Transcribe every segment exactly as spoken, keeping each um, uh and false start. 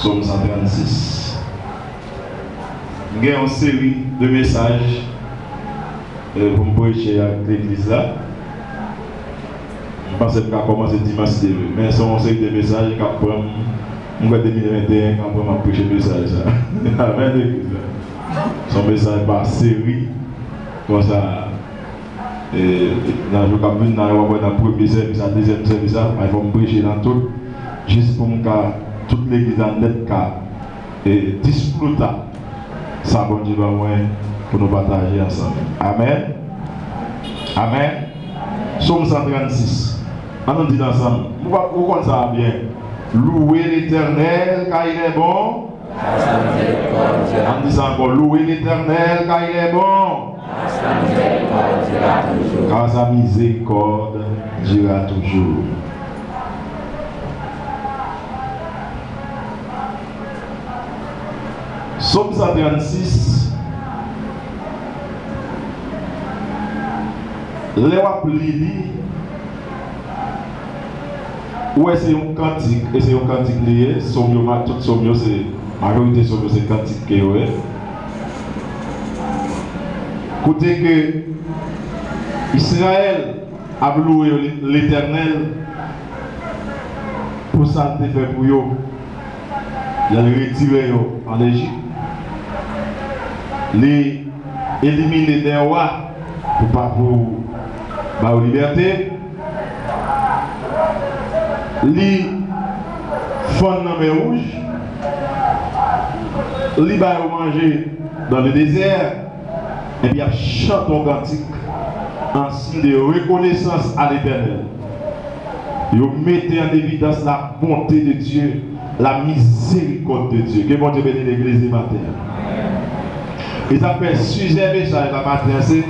Sòm san trannsis. M gen yon seri de mesaj, eh, pou m preche ak legliz la. M panse m ka kòmanse dimanch si Dye vle. Men se yon seri de mesaj k ap pran m, m kwè de mil venteyen k ap pran m ap preche mesaj sa. Amèn, legliz la. Se yon mesaj pa seri konsa. E, e, nan jou k ap vin nan yo, w ap wè nan premye sèvis la, dezyèm sèvis la, men fò m preche nan tout, jis pou m ka, tout legliz la nèt ka, e, disfruta sa Bondye ban mwen pou nou pataje ansanm. Amèn. Amèn. Sòm san trannsis. An nou di l ansanm. Ou pa, ou konn sa a byen. Louez l'Éternel, car il est bon. Car sa miséricorde dure à An di sa ankò, louez l'Éternel, car il est bon. Car sa miséricorde dure à toujours. Car sa miséricorde dure à toujours. Sòm san trannsis, lè w ap li li, ou wè se yon kantik, e se yon kantik li ye, sòm yo, ma-, tout sòm yo, se, majorite sòm yo, se kantik ke yo ye. Kote ke Izrayèl ap louwe Letènèl pou sa l te fè pou yo. Lè l retire yo ann Ejip, li elimine de wa pou pa, pou ba yo libète. Li fann Lanmè Wouj. Li ba yo manje dans le désert. Epi y ap chante yon kantik an siy de rekonesans a Letènèl. Yo mete an evidans la bonté de Dieu, la miséricorde de Dieu. Ke Bondye beni legliz li maten an. E sa fè sijè mesaj la maten an, se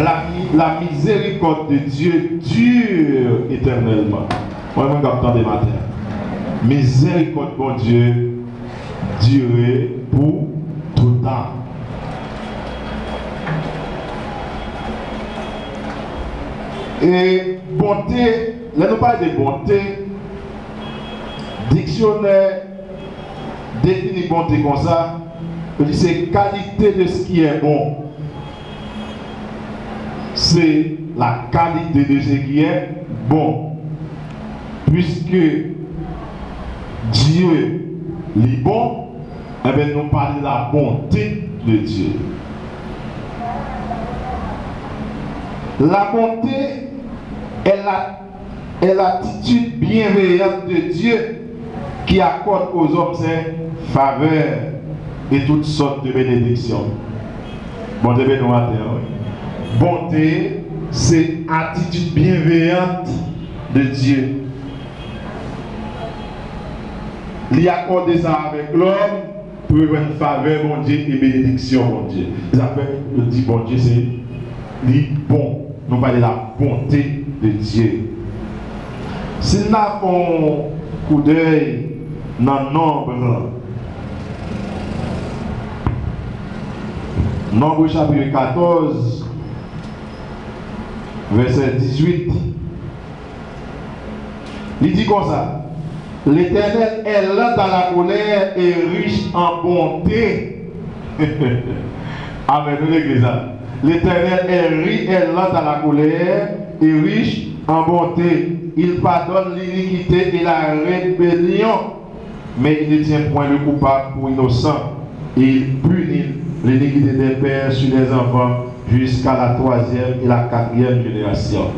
la, la miséricorde de Dieu dure éternellement. Mwen, mwen k ap tande maten an. Mizèrikòd Bondye dire pou toutan. E bonte, lè nou pale de bonte, diksyonè defini bonte konsa, yo di se qualité de ce qui est bon. C'est la qualité de ce qui est bon. Puisque Dieu li bon, enben, nou pale la bonté de Dieu. La bonté est la est l'attitude bienveillante de Dieu qui accorde aux hommes ses faveurs et toutes sortes de bénédictions. Bondye beni w maten an, wi. Bonte se atitid byenveyan de Dye. Li akòde sa avèk lòm, pou yo jwenn favè Bondye e benediksyon Bondye. Se sa k fè yo di Bondye se, li bon. Nou pale la bonté de Dieu. Si n ta fè yon koudèy nan Nonb, Nonb chapit katòz, vèsè dizuit, li di konsa, L'Éternel est lent à la colère et riche en bonté. Amèn, wi, legliz la. L'Éternel est ri-, est lent à la colère et riche en bonté. Il pardonne l'iniquité et la rébellion, mais il ne tient point le coupable pour innocent, et il punit l'iniquité des pères sur les enfants jusqu'à la troisième et la quatrième génération.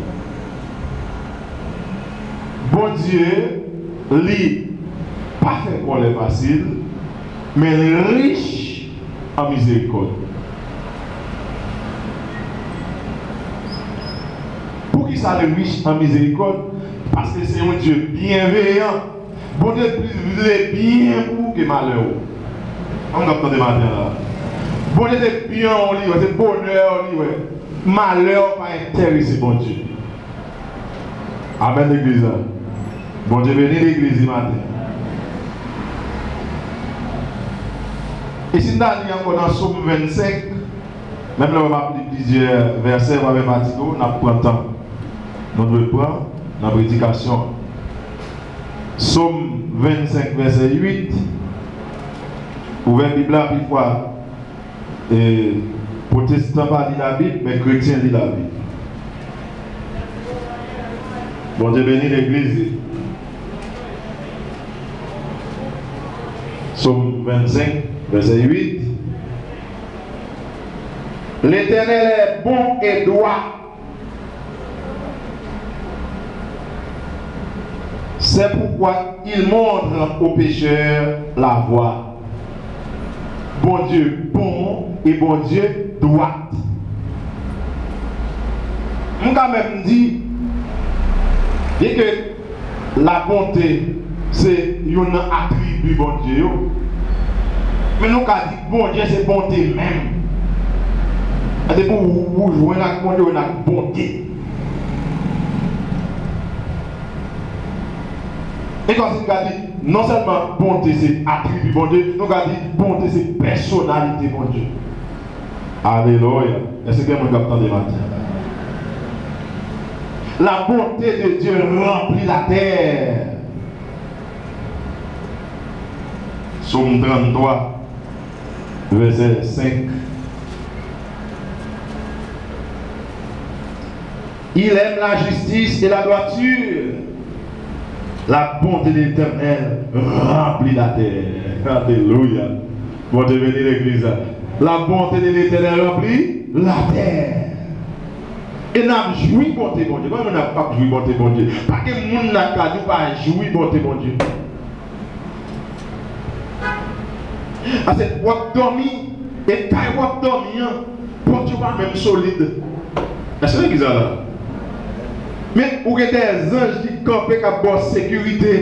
Bondye, li pa fè kòlè fasil, men li rich an mizerikòd. Poukisa li rich an mizerikòd? Paske se yon Dye byenveyan. Bondye plis vle byen pou ou ke malè w. An, m ap tande maten an la. Bondye se byen w li wè, se bonè w li wè. Malè w pa enterese Bondye. Amèn, legliz la. Bondye beni legliz li maten. E si n ta li ankò nan Sòm vennsenk, menm lè m ap li plizyè vèsè, pa fè fatige w, n ap pran tan nou dwe pran nan predikasyon an. Sòm vennsenk, vèsè uit. Ouvè Bib la, pifwa, e, pwotestan pa li Labib, men kretyen li Labib. Bondye beni legliz li. Sòm vennsenk, vèsè uit. L'Éternel est bon et droit. C'est pourquoi il montre aux pécheurs la voie. Bondye bon e Bondye dwat. M ka menm di, byenke labonte se youn nan atribi Bondye yo, men nou ka di Bondye se bonte menm. Depi ou, ou jwenn ak Bondye, ou jwenn ak bonte. E kòmsi nou ka di, non sèlman bonte se atribi Bondye, nou ka di bonte se pèsonalite Bondye. Alelouya. Èske gen moun k ap tande maten? La bonté de Dieu remplit la terre. Sòm tranntwa, vèsè senk. Il aime la justice et la droiture. La bonté de l'Éternel remplit la terre. Alelouya. Bondye beni legliz la. La bonté de l'Éternel remplit la terre. E n ap jwi bonte Bondye. Konbyen moun ap, ap jwi bonte Bondye? Pa gen moun nan ka di w pa jwi bonte Bondye. Paske w ap dòmi, e kay w ap dòmi an, pòt yo pa menm solid. Èske legliz la la? Men ou gen de zanj ki kanpe k ap ba w sekirite.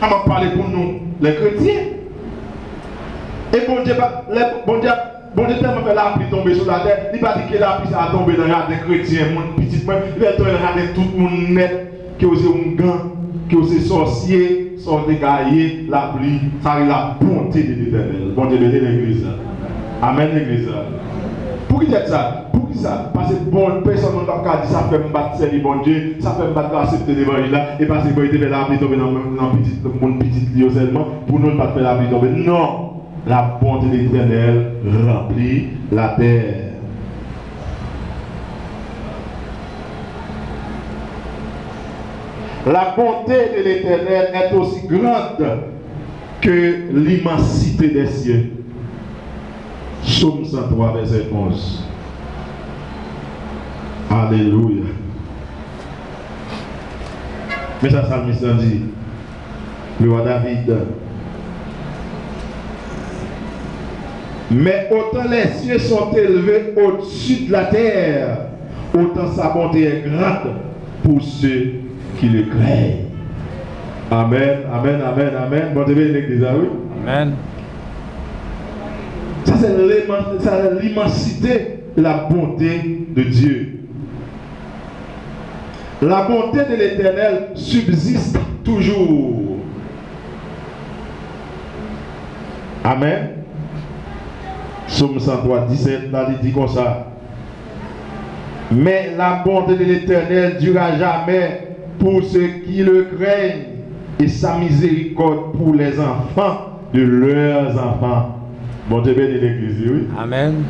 A, m ap pale pou nou, lè kretyen. E Bondye pa, lè Bondye ap Bondye tèlman fè lapli tonbe sou latè, li pa di ke lapli sa a tonbe nan jaden kretyen, moun pitit mwen, li fè l tonbe nan jaden tout moun nèt, ke w se oungan, ke w se sòsye, sa w te ka ye, lapli, sa rele la bonté de l'Éternel. Bondye beni legliz la. Amèn legliz la. Poukitèt sa? Poukisa? Paske bon, pèsonn moun p ap ka di sa fè m pa t sèvi Bondye, sa fè m pa t aksepte levanjil la, e paske Bondye te fè lapli tonbe nan, nan pitit, moun pitit li yo sèlman, pou nou l pa t fè lapli tonbe. Non! La bonté de l'Éternel remplit la terre. La bonté de l'Éternel est aussi grande que l'immensité des cieux. Sòm san twa, vèsè onz. Alelouya. Men sa salmis lan di. Le roi David. Mais autant les cieux sont élevés au-dessus de la terre, autant sa bonté est grande pour ceux qui le craignent. Amen, amen, amen, amen. Bondye beni legliz la, wi. Amen. Sa se leman-, sa se l'immensité de la bonté de Dieu. La bonté de l'Éternel subsiste toujours. Amen. Sòm san twa, disèt la, li di konsa. Mais la bonté de l'Éternel dure à jamais pour ceux qui le craignent, et sa miséricorde pour les enfants de leurs enfants. Bondye beni legliz li, wi. Amen.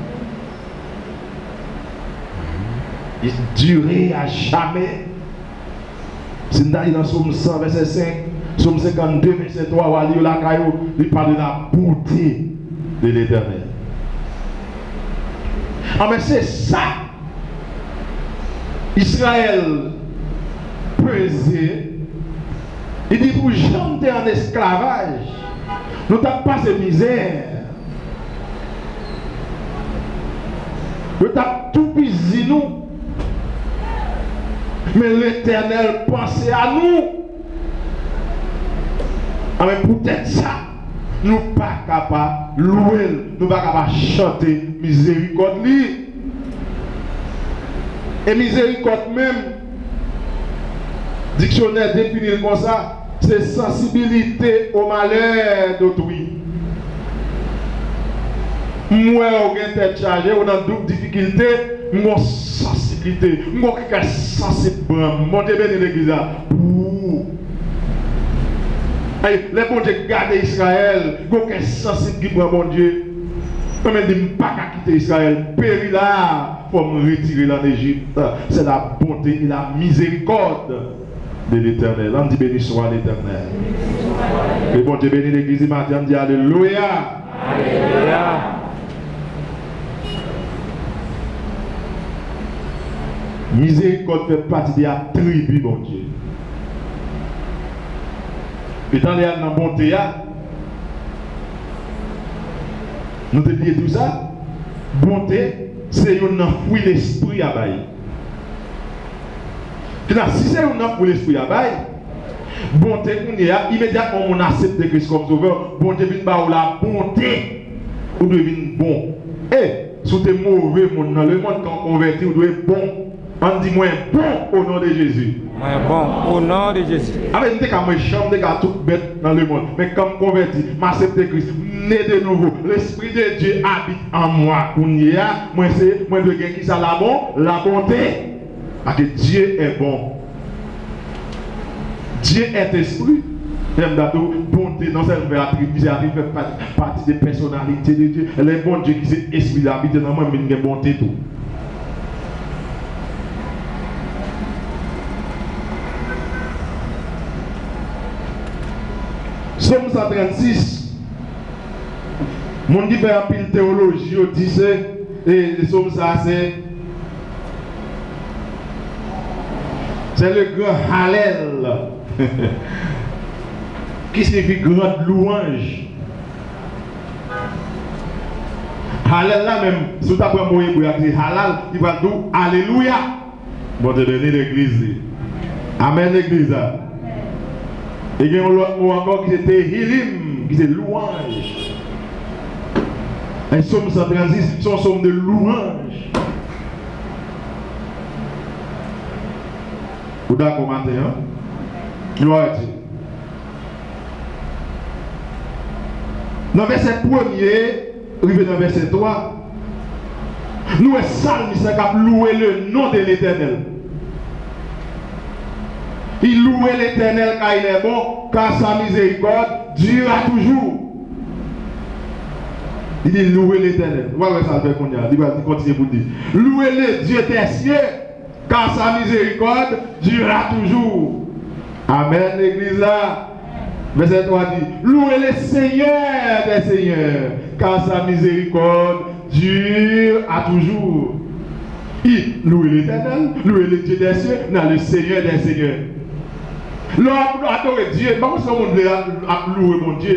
Il dure à jamais. Si n ta li nan Sòm san, vèsè senk, Sòm senkannde, vèsè twa, w a li yo lakay ou, li pale de la bonté de l'Éternel. Anben, se sa Izrayèl peze, li di, pou jan m te an esklavaj, nou t ap pase mizè. Yo t ap toupizi nou. Men Letènèl panse a nou. Anben, poutèt sa, nou pa ka pa lwe l, nou pa ka pa chante mizerikòd li. E mizerikòd menm, diksyonè defini l konsa, se sensibilité au malheur d'autrui. M wè w gen tèt chaje, ou nan doub, difikilte, m gon sansiblite, m gon kè k ap sansib pran m. Bondye beni legliz la pou ou. Ay, lè Bondye gade Izrayèl, gen yon kè sansib ki pran Bondye. Mwen menm di, "M pa ka kite Izrayèl, m peri la, fò m retire l ann Ejip." C'est la bonté et la miséricorde de l'Éternel. Ann di, "Béni soit l'Éternel." Ke Bondye beni legliz li maten, ann di, "Alelouya." Alelouya. Mizerikòd fè pati de atribi Bondye. Etan lè a nan bonte a, nou te bliye di w sa, bonte se youn nan fwi lespri a bay. Kina, si se youn nan fwi lespri a bay, bonte kounye a, imedyatman yon moun aksepte Kris kòm sovè, Bondye vin ba w labonte, ou dwe vin bon. E, si w te move moun nan lemonn, kan w konvèti, ou dwe bon. Ann di, "Mwen bon, o non de Jezi." Mwen bon, o non de Jezi. Amen. M te ka mechan, m te ka tout bèt nan lemonn. Men kan m konvèti, m aksepte Kris, m ne de nouvo. L'Esprit de Dieu habite en moi. Kounye a, mwen se, mwen dwe gen kisa? Labon, labonte. Paske Dieu est bon. Dieu est esprit. Lè m ta di w, bonte non sèlman fè atribi, se atribi fè pa-, pati de pèsonalite de Dieu. Lè Bondye ki se espri la abite nan mwen, m vin gen bonte tou. Sòm san trannsis. Moun ki fè anpil teyoloji yo di se, e, e sòm sa se, c'est le grand Hallel, qui signifie grande louange. Hallel la menm, si w ta pran mo ebre a ki se halal, li pral di w alelouya. Bondye beni legliz li. Amèn, legliz la. E gen yon lòt mo ankò ki se Tehilim, ki se louwanj. E sòm san trannsis, se yon sòm de louwanj. Ou dakò maten an? Glwa a Dye. Nan vèsè premye rive nan vèsè twa, nou wè salmis la k ap louwe le non de Letènèl. Il loue l'Éternel car il est bon, car sa miséricorde dure à toujours. Li di, "Louwe Letènèl." Ou pral wè sa l fè kounye a. Li pral kontinye pou l di, "Louez le Dieu des cieux, car sa miséricorde dure à toujours." Amèn, legliz la. Vèsè twa di, "Louez le Seigneur des seigneurs, car sa miséricorde dure à toujours." I, louez l'Éternel, louez le Dieu des cieux, nan le Seigneur des seigneurs. Lè w ap adore Dye, m pa konn si yon moun vle ap, ap louwe Bondye,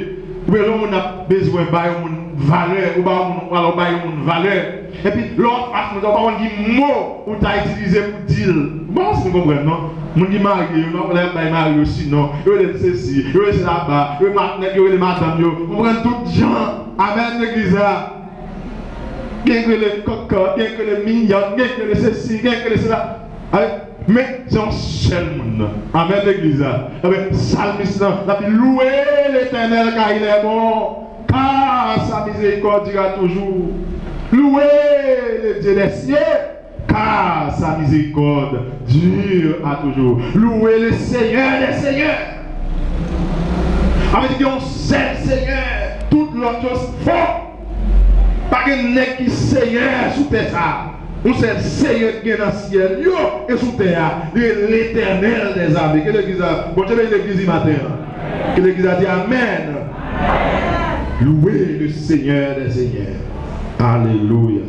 oubyen lè yon moun ap bezwen bay yon moun valè, ou ba yon moun, alò bay yon moun valè. Epi, lè w ap achte, ou pa konn ki mo ou ta itilize pou di l. Bon, si nou konprann, non? Moun ki marye yo, non, lè y ap bay mari yo sinon, yo rele l sesi, yo rele l sela, yo rele matnèg, yo rele madanm yo. Konprann tout jan. Amèn, legliz la. Gen ki rele kòkòt, gen ki rele miyòn, gen ki rele sesi, gen ki rele sela. Amèn. Men, se yon sèl moun nan. Amèn, legliz la. Amèn. Salmis lan, l ap di, "Louez l'Éternel, car il est bon, car sa miséricorde dure à toujours. Louez le Dieu des cieux, car sa miséricorde dure à toujours. Louez le Seigneur des seigneurs." Sa vle di gen yon sèl Senyè, tout lòt yo fo. Pa gen nèg ki senyè sou tè sa a. Yon sèl Senyè ki gen nan syèl yo e sou tè a, li rele Letènèl dèzame. Ke legliz la, Bondye beni legliz li maten an. Ke legliz la di amèn. Louez le Seigneur des seigneurs. Alelouya.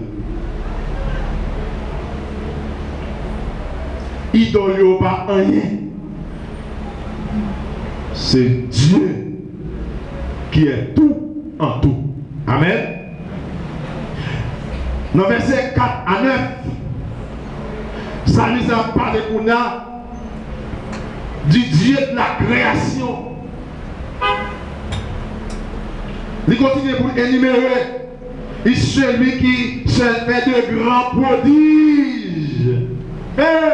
Idòl yo pa anyen. Se Dieu qui est tout en tout. Amèn. Nan vèsè kat a nèf, salmis la ap pale kounye a du Dieu de la création. Li kontinye pou l enimere, et celui qui se fait de grands prodiges. Eh,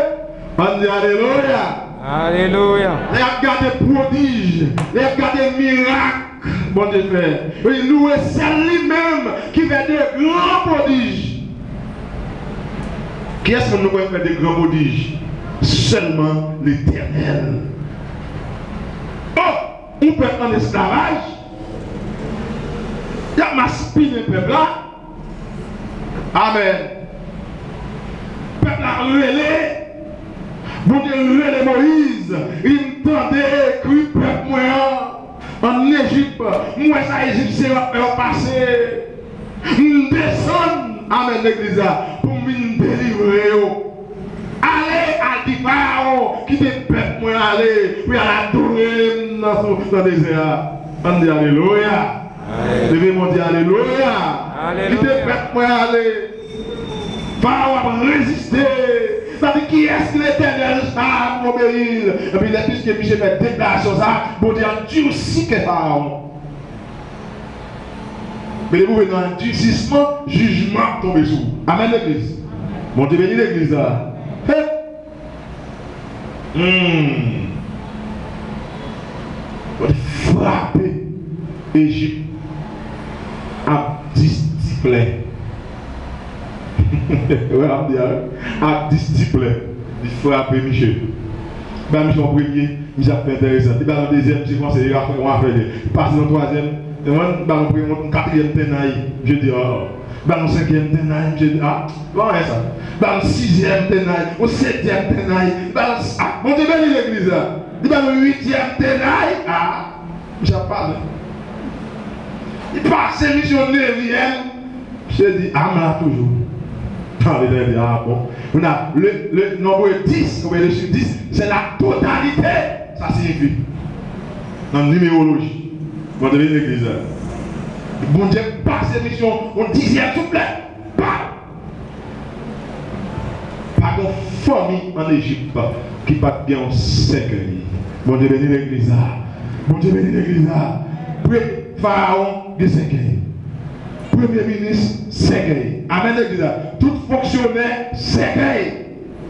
ann di alelouya. Alelouya. Lè y ap gade pwodij, lè y ap gade mirak Bondye fè, yo di, "Louwe sèl li menm ki fè de gran pwodij." Kiyès moun nou kwè fè de gran pwodij? Sèlman Letènèl. Oh! yon pèp an esklavaj. Y ap maspinen pèp la. Amèn. Pèp la rele, Bondye rele Moyiz, li di, "M tande kri pèp mwen an ann Ejip. M wè sa Ejipsyen yo ap fè yo pase. M desann," amèn, legliz la, "pou m vin delivre yo. Ale, al di Farawon, kite pèp mwen ale, pou y al adore m nan, sou, nan dezè a." Ann di alelouya. Leve men w, di alelouya. Kite pèp mwen ale. Farawon ap reziste. Sa di, "Kiyès ki Letènèl sa pou m obeyi l?" Epi lè, piske misye fè deklarasyon sa, Bondye andisi kè Farawon. Men depi w vin nan andisisman, jijman ap tonbe sou ou. Amèn, legliz. Bondye beni legliz la. He! Hmm. Bondye frape Ejip ak dis diplè. Wè, ap di a, ak dis diplè. Li frape misye. Ba misye yon premye, misye ap fè enteresan. Li ba l yon dezyèm, misye kòmanse, li ap fè yon afè de. Li pase yon twazyèm, li ba l yon premye, yon katriyèm tennay. Misye di, "Oh." Ba l yon senkyèm tennay, misye di, "Ah, pa anyen sa." Ba l yon sizyèm tennay, yon setyèm tennay. Ba l, ah, Bondye beni legliz la. Li ba l yon uityèm tennay. Ah, misye ap pale. Li pase misye yon nevyèm. Misye di, "Ah, m la toujou." Tande, tande, ah, bon. Kounye a, le, le nombre dix, oubyen le chiffre dix, c'est la totalité. Sa siyifi, nan nimeroloji, Bondye beni legliz la. Bondye pase misye yon dizyèm souplè. Pa! Pa gen fanmi an Ejip ki pa t gen yon sèkèy. Bondye beni legliz la. Bondye beni legliz la. Pre-, Farawon gen sèkèy. Premye minis, sèkèy. Amèn, legliz la. Tout fonksyonè, sèkèy.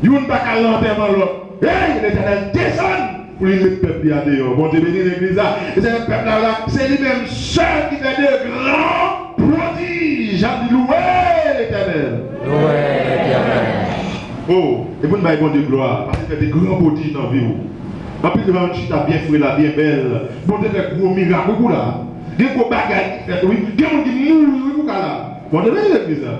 Youn pa ka al antèman lòt. Hey, Letènèl desann pou li met pèp li a deyò. Bondye beni legliz la. E se pèp la, la, se li menm sèl ki fè de gran pwodij. Jan di, louwe Letènèl. Louwe Letènèl. Oh, e pou n bay Bondye glwa, paske l fè de gran pwodij nan vi w. Anpil devan yon chita byen fre la, byen bèl. Bondye fè gwo mirak, wi, pou la. Gen gwo bagay ki fèt, wi. Gen moun ki mouri, wi, pou ka la. Bondye beni legliz la.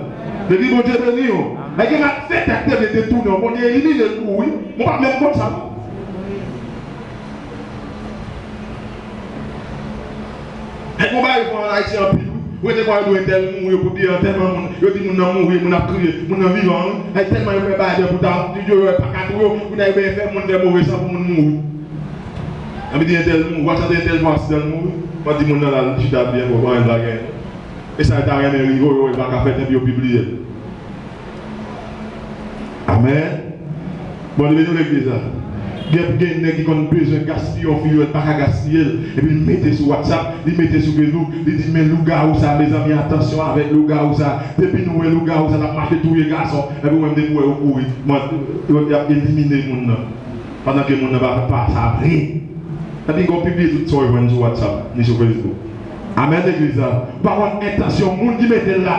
Depi Bondye beni w, men gen malfektè ki te vle detounen w, Bondye elimine l tou, wi. Mwen pa menm konn sa. Nèg, yon bagay fò ann Ayiti anpil, wi. Ou rete kwa yo di entèl mouri, yo pibliye antèman moun, yo di moun nan mouri, moun ap kriye, moun nan vivan, wi. Ay, tèlman yo fè bagay pou ta, yo, yo pa ka touye w, moun nan yo fè moun fè move san pou moun mouri. Anpi di entèl mouri, w ap tande entèl fè aksidan, l mouri. W ap di moun nan la, l chita byen, bon, pa gen bagay. E sa yo ta renmen rive w, yo wè l pa ka fèt, epi yo pibliye l. Amèn. Bondye beni w, legliz la. Gen, gen nèg ki konn bezwen gaspiye yon fi, yo wè l pa ka gaspiye l, epi l mete sou WhatsApp, li mete sou Facebook, li di, "Men lougawou sa, mezanmi, atansyon avèk lougawou sa. Depi nou wè lougawou sa, l ap mache touye gason." Epi ou menm, depi w wè, ou kouri. Mwen, y ap elimine moun nan. Pandan ke moun nan pa, pa sa vre. Epi, gen w pibliye tout sa w jwenn sou WhatsApp, ni sou Facebook. Amèn, legliz la. Ou pa konn entansyon moun ki mete l la.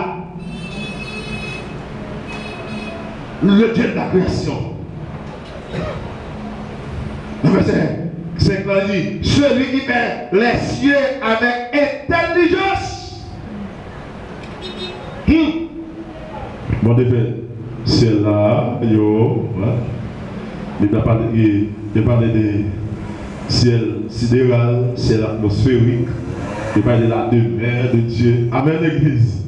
Le Dieu de la création. Nan vèsè senk la, li di, celui qui fait les cieux avec intelligence. Hmm. Bondye fè syèl la, yo, hein? Li ta pale, li, li pale de syèl sideral, syèl atmosferik. Li pale de la demeure de Dieu. Amèn, legliz.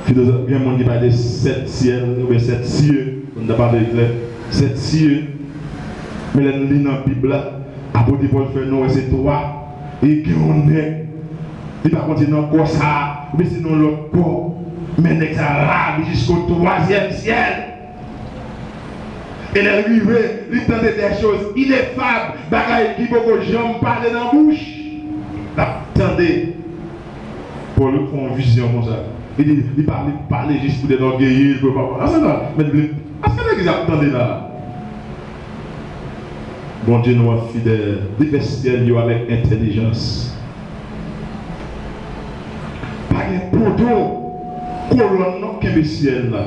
Filozòf, gen moun ki pale de sèt syèl, oubyen sèt sye, moun ta pale klè. Sèt sye. Men lè n li nan Bib la, apot Pòl fè nou wè se twa. E gen yon nèg, li pa konn se nan kò sa a, oubyen se nan lòt kò. Men nèg sa a ravi jisko twazyèm syèl. E lè l rive, li tande des choses ineffables, bagay ki poko janm pale nan bouch. L ap tande. Pòl fè yon vizyon konsa. Li di, li pa vle pale jis pou tèt ògeye, pou pa, ah, sa la, men li vle, èske legliz ap tande la? Bondye nou an fidèl, li fè syèl yo avèk entèlijans. Pa gen poto, kolòn non kenbe syèl la.